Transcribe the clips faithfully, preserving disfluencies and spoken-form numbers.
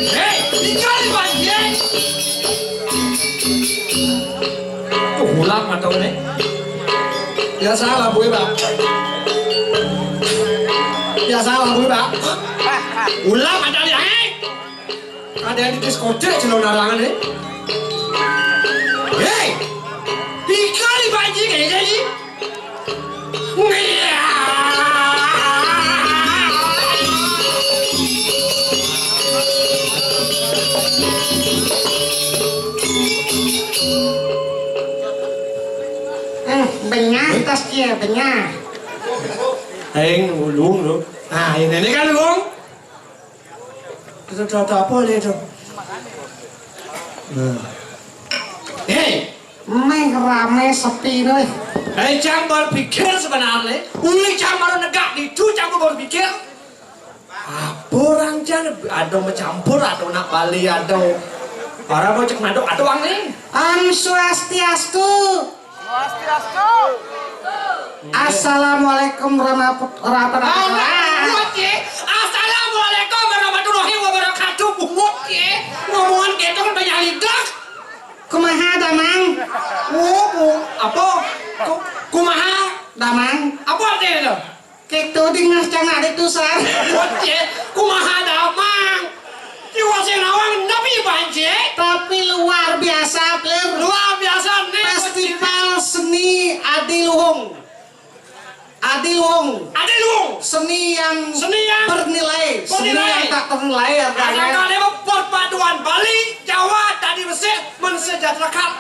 Hei, tinggal di banjir. Tuh, ulang atau nih? Ya salah, Bu, Pak. Ya salah, Bu, Pak. Ulang ada di, hei. Ada yang di diskotik, celana larangan, eh. Hei, tinggal di banjir, kayak gini. Hmm, benyah tas dia, benyah. Aing ulung lu. Nah, ini, ini kan ulung. Itu apa nih itu? Nah. Hei, meh rame sepi nih. Hei, cang berpikir sebenarnya. Uli cang baru negak itu, cang berpikir. Apa orang cang ada mencampur, ada nak Bali, ada orang mau cek nadok, ada orang nih. Om Swastiastu. Swastiastu. Assalamualaikum warahmatullahi wabarakatuh. Assalamualaikum warahmatullahi wabarakatuh. Bungut ya. Ngomongan gitu kan banyak lidah. Kumaha damang? Oh, bu, apa? Ku- kumaha? Damang. Apa artinya itu? Kitu dingah cang ari tusan. Oke, kumaha damang? Jiwa sing nawang nepi banjir. Tapi luar biasa, Plir. Luar biasa nih. Festival seni Adiluhung. Adiluhung. Seni yang seni yang bernilai, bernilai. Seni yang tak ternilai harganya. Ada kali perpaduan Bali, Jawa, tadi Mesir, mensejahterakan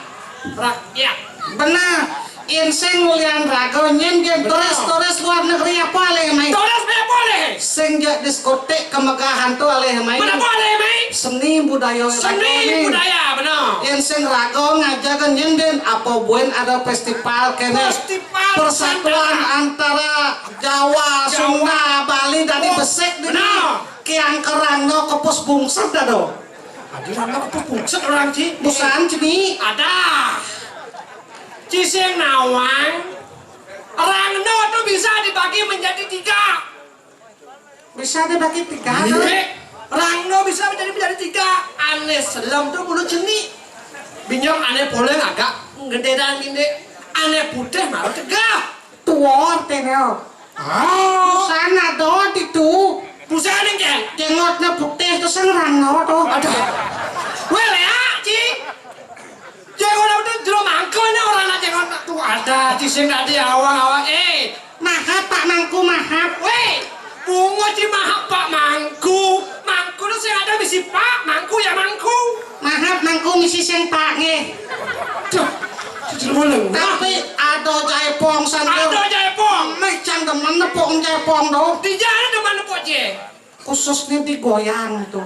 rakyat. Benar. Insing mulian raga nyen gen turis-turis luar negeri apa alih mai. Turis apa alih? Sing jak diskotik kemegahan tu alih mai. Mana apa alih mai? Seni budaya. Seni budaya, benar. Insing raga ngajar nyen gen apa buin ada festival kene. Festival persatuan antara Jawa, Jawa. Sunda, Bali dan di besik di. Benar. Kiang kerangno kepus bungsur dah do. Adi rangno kepus bungsur orang ci. Busan cini. Ada. Cising nawang, rangno tu bisa dibagi menjadi tiga. Bisa dibagi tiga, tuh. Iya. Rangno bisa menjadi, menjadi tiga. Ane selem tu bulu ceni. Binyong ane poleng agak gedean gini. Ane putih malah tegah. Tuor tenel. Ah. Sana do itu. Busan ning, Ken. Jengotnya putih tuh sing rangno tuh. Aduh. Weh, Lea, Ci. Jenggot apa tuh jero mangkanya orang aja jenggot tuh ada di sini ada awang-awang. Eh, mahap Pak Mangku, mahap. Weh, bungo ci mahap Pak Mangku. Mangku tuh sing ada bisi Pak Mangku ya Mangku. Mahap Mangku misi sing Pak nggih. Tuh, jero mulai. Tapi ada jaipong santo. Ada jaipong. Mecang demen nepok jaipong do. Di jalan demen nepok je. Khususnya digoyang itu.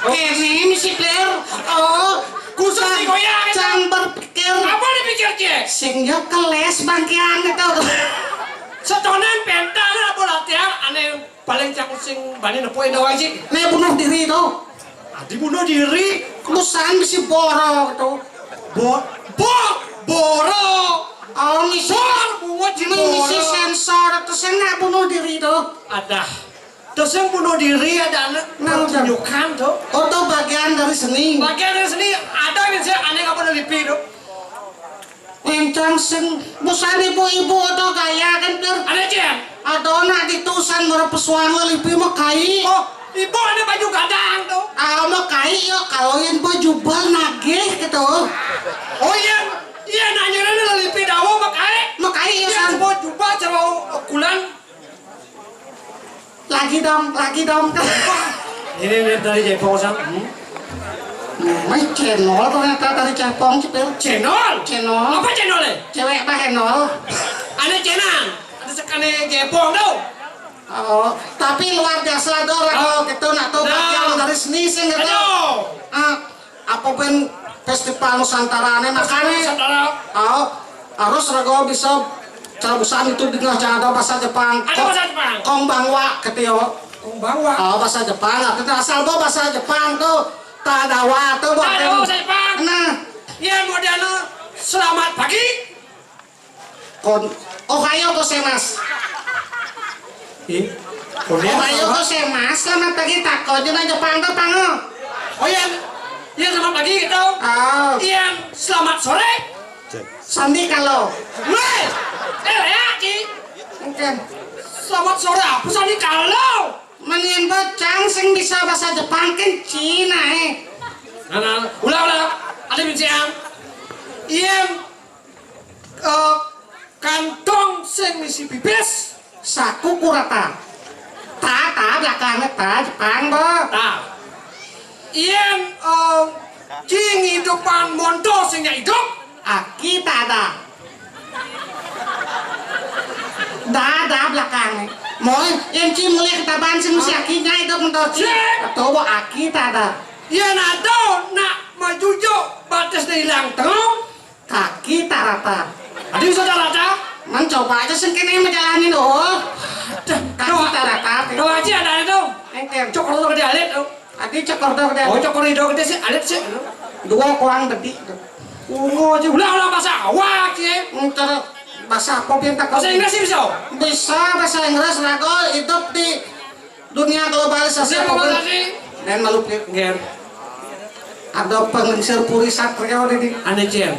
Kene misi player. Oh, khusus digoyang itu. Cang berpikir. Apa dipikir, Cek? Sing yo keles bangkian itu. Setonan pentas apa latihan ane paling cak sing bani nepuin doang sih. Nih bunuh diri itu. Ah, dibunuh diri. Busan bisi boro itu. Bo, bo, boro. Oh, misi. Bor, bungut di boro. Misi sensor itu sing nak bunuh diri itu. Ada. Terus yang bunuh diri ada anak pertunjukan tuh. Oh, itu bagian dari seni. Bagian dari seni ada yang saya aneh apa dari lipi tuh. Encang sing busan ibu-ibu atau gaya kan, Pir? Ada, Cen. Ada anak ditusan mara pesuang lipi mah kai. Oh, ibu ada baju gadang tuh. Ah, mah kai ya kalau yang baju bal nagih gitu. Oh iya, iya nanya lipi dawa mah kai. Mah kai ya, iya, san. Semua jubah cara ukuran. Lagi dong, lagi dong. Ini, ini dari Jepang, San. Hmm? Mas channel ternyata dari Jepang, Cipil. Channel? Channel. Apa channel, eh? Cewek apa channel? Ada channel. Ada sekali Jepang tuh. Oh, tapi luar biasa dong, oh, gitu, nak tuh nah. Bagian dari seni sih gitu. Aduh, Pén festival Nusantarané makané. Nusantara. Ayo, harus raga bisa cara busan itu dingeh cara ada bahasa Jepang. Ada bahasa Jepang. Konbanwa kéto. Konbanwa. Ayo, bahasa Jepang. Artinya asal bawa bahasa Jepang tuh. Tadawa tuh bawa. Tadawa bahasa Jepang. Nah. Yén modél selamat pagi. Kon, ohayo gozaimasu. Ih, Ohayo gozaimasu, selamat pagi, tako jeung Jepang tuh pango. Oh iya, iya, selamat pagi gitu. Oh. Iya, selamat sore. Sandi kalau. Wéh, eh, ya, Ki. Mungkin. Selamat sore apa sandi kalau? Mendingan bocang sing bisa bahasa Jepang kan Cina, eh. Nah, nah, ulah, ulah. Ada bincang. Iya, eh, kantong sing ngisi pipis. Saku kurata. Ta, ta, belakangnya ta, Jepang, bo. Ta. Yén, eh, cing hidupan monto sing nya hidup. Aki ta ada. Da, da, belakangnya. Moy, yén cing mulai ketaban sing si aki nya hidup monto cing. Cing. Atau bo aki ta ada. Yén ada nak majujuk batas hilang terus. Kaki tak rata. Adi bisa tak rata? Man coba aja sing kéné menjalani loh. Kaki tak rata. Doa aja ada itu. Engker. Cokor tuh gede alit tuh. Adi cokor tuh gede. Oh, cokor itu gede sih, alit sih. Dua kuang gede tuh. Ungu aja. Ulah, ulah bahasa awak sih. Entar bahasa apa pian tak. Bahasa Inggris sih bisa. Bisa bahasa Inggris, raga hidup di dunia globalisasi. Dunia globalisasi. Dan malu pikir. Ada penglingsir puri satrio di. Ane cil.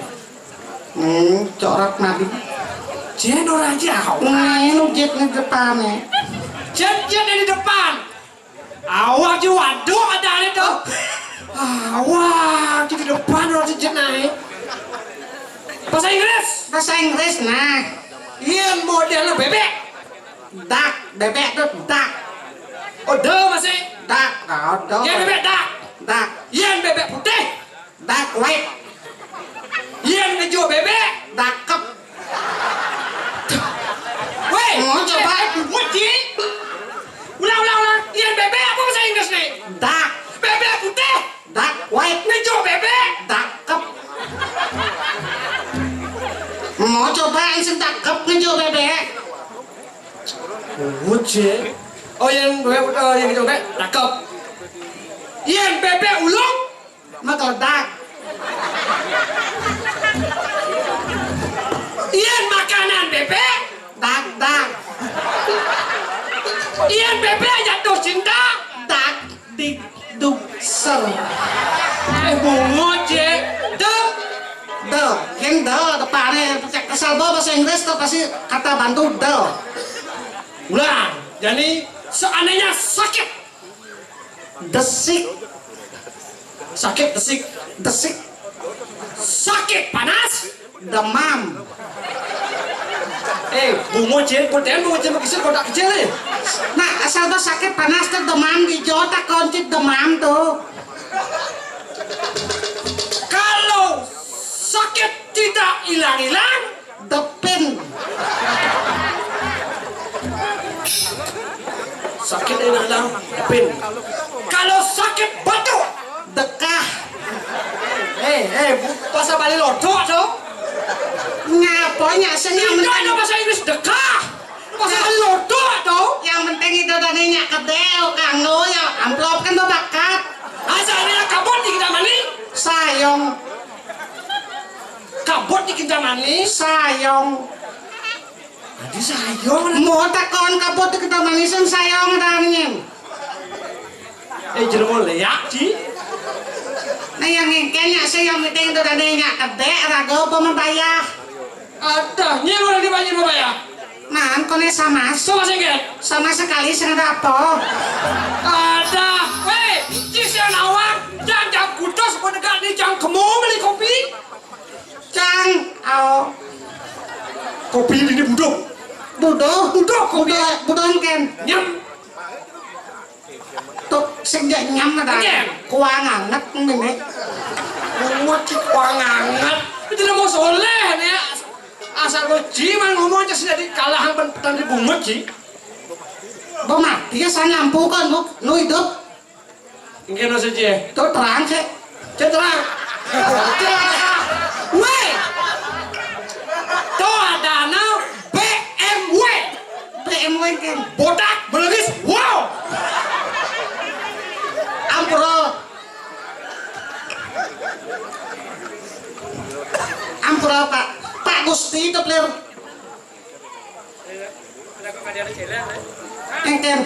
Hmm, corak nabi. Cil orang jauh. Nah, ini jet di depannya. Jet, jet di depan. Awak juga waduh ada ane tuh. Awak di depan orang jet naik. Bahasa Inggris. Bahasa Inggris, nah. Iya, modelnya bebek. Dak, bebek tuh dak. Oh, de masih. Dak, oh, de. Yén bebek dak. Dak. Yén bebek putih. Dak, white. Yén ngejo bebek. Dakep. Wéh, mau coba? Wajib. Ulang, ulang, ulang. Yén bebek apa bahasa Inggris nih? Dak. Bebek putih. Dak, white. Ngejo bebek. Dakep. Mau coba sing dakep ngejo bebek? Wujud. Oh, yén bebek, oh, yén ngejo bebek, dakep. Yén bebek ulung. Mah keledak. Yén makanan bebek. Dak, dak. Yén bebek jatuh cinta. Dak. Dik duk ser. Eh, bungut, Cik. Tuh. Tuh, kan tuh, depannya. Asal bawa bahasa Inggris tuh pasti kata bantu tuh. Ulang. Jadi, seandainya sakit. Desik. Sakit, desik. Desik. Sakit panas. Demam. Eh, bungo cil, kodean bungo cil, kecil, kodak kecil, eh. Nah, asal tuh sakit panas tuh demam, ijo tak koncit demam tuh. Kalau sakit tidak hilang-hilang, depin. Sakit hilang-hilang, depin. Kalau sakit batuk, dekah. Eh, eh, bu-, bahasa Bali lodo tuh. Ngapa nya sing yang penting ada bahasa Inggris dekah. Bahasa Bali lodo tuh. Yang penting itu tadi nya kedel kanggo ya amplop kan babakat. Asal ini kabut di kita mani. Sayong. Kabut di kita mani. Sayong. Adi sayong. Mau takon kabut di kita mani sing sayong tanya. Eh, jelema léak, Ci. Nah, yang ngengkén nya sih yang penting itu tadi nya kedék raga apa membayar. Ada, nyén orang dibayar membayar. Nah, koné sama. Sama sih, kan? Sama sekali sing ada apa? Ada. Wéh, Ci sing nawang, jangan jam kudos pun dekat di jam kemu beli kopi. Cang, ao. Kopi ini buduh. Buduh. Buduh kopi. Buduh, buduh engkén. Nyam. Tuh, sing jak nyam ada. Iya. Kuang anget ini. Bungut sih kuang anget. Itu udah mau soleh nih ya. Asal gue jiman ngomong aja sih jadi kalah hang pen-, petani bungut sih. Bo mati ya san lampu kan lu, lu hidup. Engkén no siji. Tuh terang sih. Cek terang. Weh. Tuh adana B M W. B M W kan. Botak, belengis, wow. Ampura. Ampura, Pak. Pak Gusti itu player. Engken.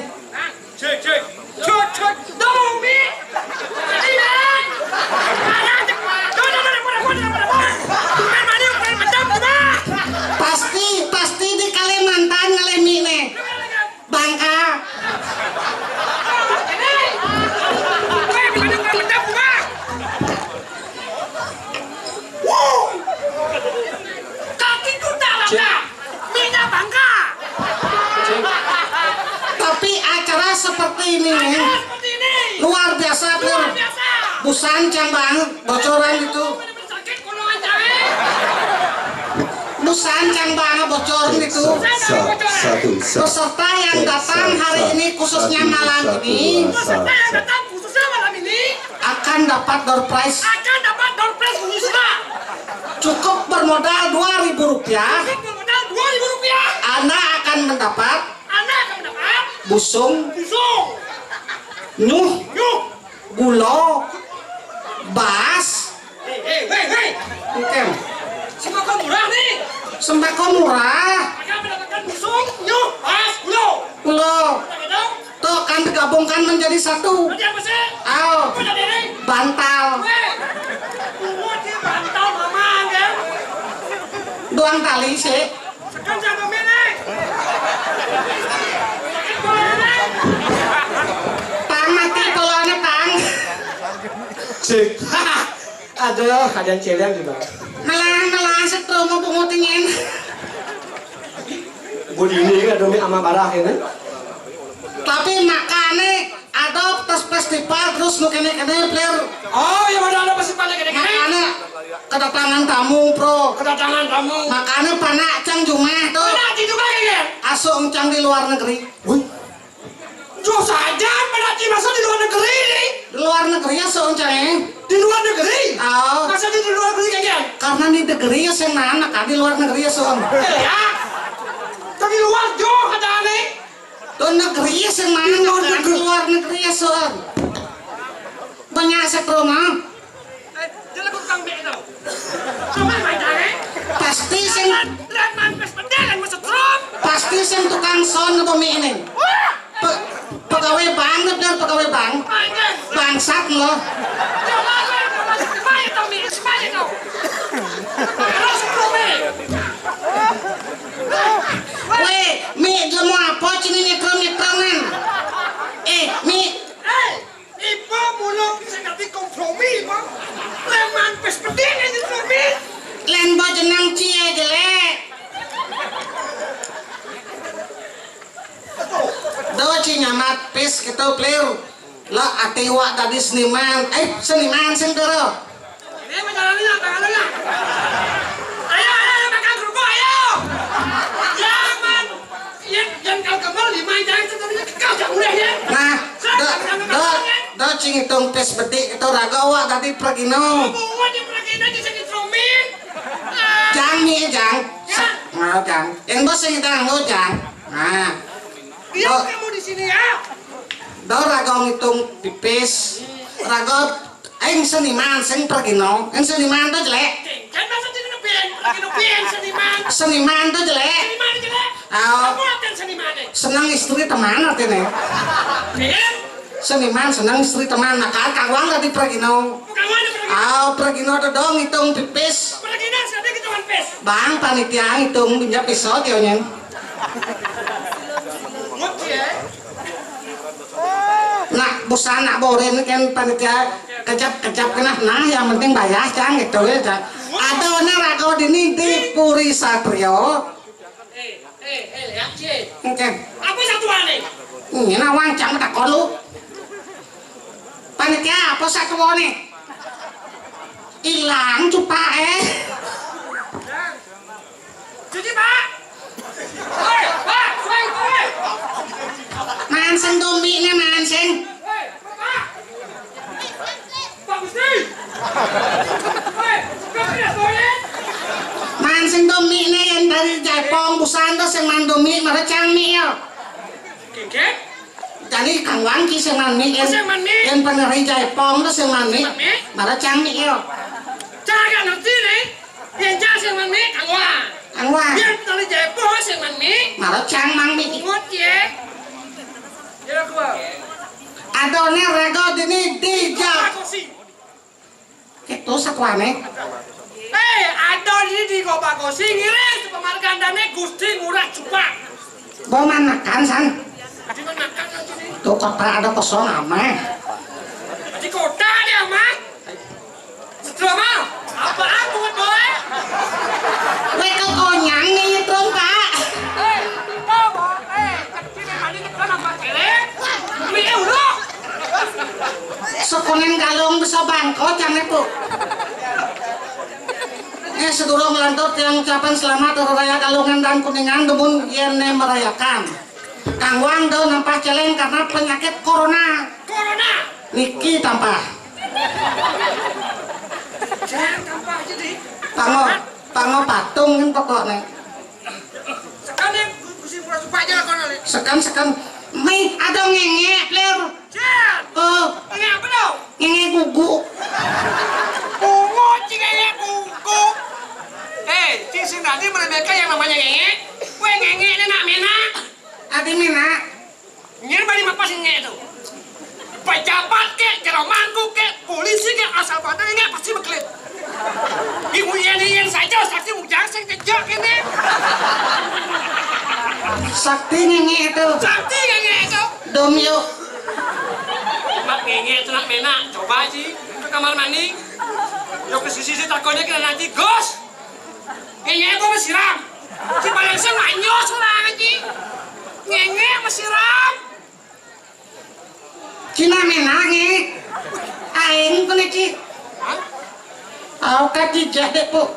Pasti, pasti di Kalimantan ngalih mi nih. Bangka. Kaki kuda langka. Minyak bangka. Tapi acara seperti ini, acara seperti ini luar biasa, Pur. Luar biasa. Busan cang bang, bocoran itu. Sakit, golongan jahe. Busan cang bang, bocoran itu. Sa-, sa-, satu, sa-, peserta yang datang hari ini, khususnya malam ini, peserta yang datang khususnya malam ini akan dapat door prize. Akan dapat door prize khususnya. Cukup bermodal dua ribu rupiah. Cukup bermodal dua ribu rupiah. Anda akan mendapat, Anda akan mendapat busung, busung, nyuh, nyuh, gulo, bas. Hei, hei, hei, hei. Oke. Sembako murah nih. Sembako murah. Anda mendapatkan busung, nyuh, bas, gulo. Gulo. Udah gitu? Tuh kan digabungkan menjadi satu. Jadi apa sih? Ayo. Apa jadi ini? Bantal. Weh. Bungut sih bantal, mamang, ya. Doang tali sih. Sekan sama mene. Tang mati poloane, Tang. Cek. Aduh, kadang celeng juga. Melang, melang, setrum mau pungutin. Budi ini kan demi ama barah ini. Tapi makane ada tas festival terus nu kene-kene, player. Oh, ya udah ada festival kene-kene. Makane kedatangan tamu, Bro. Kedatangan tamu. Makane panak cang jumah tuh. Panak di jumah kene. Asuh cang di luar negeri. Wih. Jauh saja, panak di masa di luar negeri nih. Di luar negeri asuh cang, eh. Di luar negeri? Oh. Masa di luar negeri kene? Karena di negeri ya sing mana kan di luar negeri asuh. Ya. Tapi luar jauh kata aneh. Tuh negeri ya sing mana? Di luar negeri. Luar negeri ya, Sur. Banyak setrum, ah. Eh, dia lagu tukang bek tau. Coba baca, eh. Pasti sing, jangan, jangan mampes bedel, yang setrum. Pasti sing tukang sound apa mi ini? Wah! Pe-, pegawai bank, bener pegawai bank. Bangsat lo. Ya, wah, wah, wah, wah, wah, itu mi, itu mi, itu. Terus, Mi. Weh, Mi, dia mau apa cini nyetrong-nyetrongan? Eh, Mi. Eh, ibu mulung bisa jadi kompromi, Bang. Leman pes pedih ini kompromi. Len bo jenang cie jelek. Do ci nyamat pis gitu, player. Lah, ati wak tadi seniman. Eh, seniman sing tero. Ini majalahnya, tangannya. Ayo, ayo, ayo, makan kerupuk, ayo. Jangan. Yang, yang kau kembal lima jam itu tadi kau jauh deh, ya. Nah, do, do, do, cing hitung pis bedik itu raga wak tadi pergino. Buat yang pergi aja sakit romin. Jang nih, Jang. Jang. Nah, Jang. Yang bos yang kita lo, Jang. Nah. Diam kamu di sini, ya. Do raga ngitung pipis. Raga, aing seniman sing pergino. Aing seniman tuh jelek. Kan masa jadi ngeband, lagi ngeband seniman. Seniman tuh jelek. Seniman jelek. Ayo. Kamu kan seniman, eh. Senang istri teman artinya. Iya. Seniman senang istri teman. Nah, kan kawan tadi pergino. Bukan mana pergino. Ayo, pergino tuh dong ngitung pipis. Pergino siapa kita one piece? Bang, panitia ngitung punya pisau dia nyen. Nah, busana borin kan panitia kejap-kejap kena. Nah, yang penting bayar, Cang, gitu ya, Cang. Ada warna raga dini di Puri Satrio. Eh, eh, eh, lihat, Ci. Oke. Apa satuan nih? Ini nawang, Cang, takon lu. Panitia apa satuan nih? Hilang, cupa, eh. Cuci, Pak. Woi, Pak, woi, woi. Manseng dombi ini, manseng. Woi, Pak. Pak Gusti. Usan to sing mandumi mara cang mi yo. Kéngkén? Jani Kang Wang ki sing mandi. Oh, sing mandi. Yén panerai jaipong to sing mandi. Mandi? Mara cang mi yo. Cang agak ngerti nih. Yén cang sing mandi, Kang Wang. Kang Wang. Yén panerai jaipong sing mandi. Mara cang mang mi. Ngut ya. Ya gua. Adoné rego dini dijak. Aku sih. Kéto satuané. Héi, ada di, di Gobagosi ngiring sepemargandané Gusti Ngurah Cupang. Bo manakan, San? Di manakan aja nih. Tuh kota ada kosong amah. Di kota dia mah. Setelah mah, apa aku doa? Wé kok konyang nih, Pak. Héi, apa? Héi, kecil yang tadi kita nampak cewek. Beli udah. Sekonen Galung bisa bangko cang itu. Eh, sedurung lantur tiang ucapan selamat Hari Raya Galungan dan Kuningan, dumun yén né merayakan. Kang Wang do nampah céléng karena penyakit corona. Corona. Niki tampah. Jangan tampah jadi. Pango, pango patung kan pokoknya. Sekan ya, Gusti Ngurah Cupang aja kono, Lé. Sekan, sekan. Mih, ada ngengek, Lir. Cil. Oh. Ngengek apa dong? Ngengek gugu. Bungo, cing ngengek gugu. Eh, cing sing tadi meremehkan yang namanya ngengek. Weh, ngengek ini nak mena. Adi mena. Nyén bari mapas ngengek itu. Pejabat kek, jero mangku kek, polisi kek, asal pada ngengek pasti bekelit. Ibu Yeni Yen saja sakti mujang sing jejak ini. Sakti ngengek itu. Sakti ngengek itu. Dom yuk. Mak ngengek itu nak mena. Coba aja ke kamar mandi. Yuk ke sisi sisi takonya kena nanti gos. Ngengek itu mesiram. Si paling sing manyos orang aja. Ngengek mesiram. Cina menang, eh. Aing puniki. Au ka tijah deh, Pu.